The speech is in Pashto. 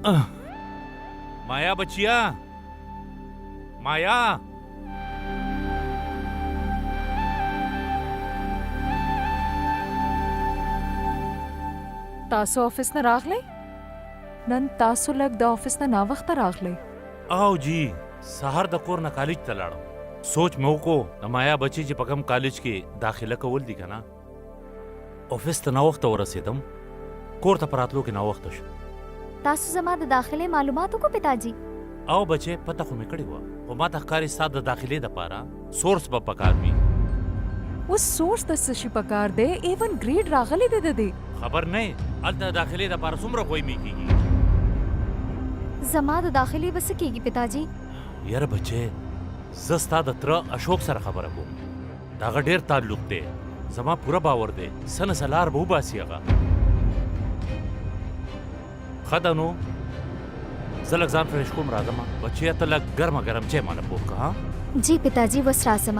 مایا بچیا، مایا! تاسو آفس نه راغلی؟ نن تاسو لږ د آفس نه ناوخته راغلی. او جی، سهار د کور نه کالج ته لاړم. سوچ مې وکړو د مایا بچی چې په کوم کالج کې داخله کول دي کنه، آفس ته ناوخته ورسېدم، کور ته په راتلو کې ناوخته شو. تاسو زما د داخلې معلومات وکړو پتاجي؟ او بچې، پته خو مې کړې وه، خو ما ته ښکاري ستا د داخلې دپاره سورس به پکار وي. اوس سورس د څه شي پکار دی؟ ای ون ګریډ راغلی دی د دې. خبر نه یې هلته د داخلې دپاره څومره غویمې کېږي. زما د داخلې به څه کېږي پتاجي؟ یاره بچې، زه ستا د تره اشوک سره خبره کوم، د هغه ډېر تعلق دی، زما پوره باور دی څه نه څه لار به وباسي هغه. ښه ده نو زه لږ ځان فرېش کوم، راځم. بچیه ته لږ ګرمه ګرم چای ماله پوخ که. ها جی پتاجي، وس راځم.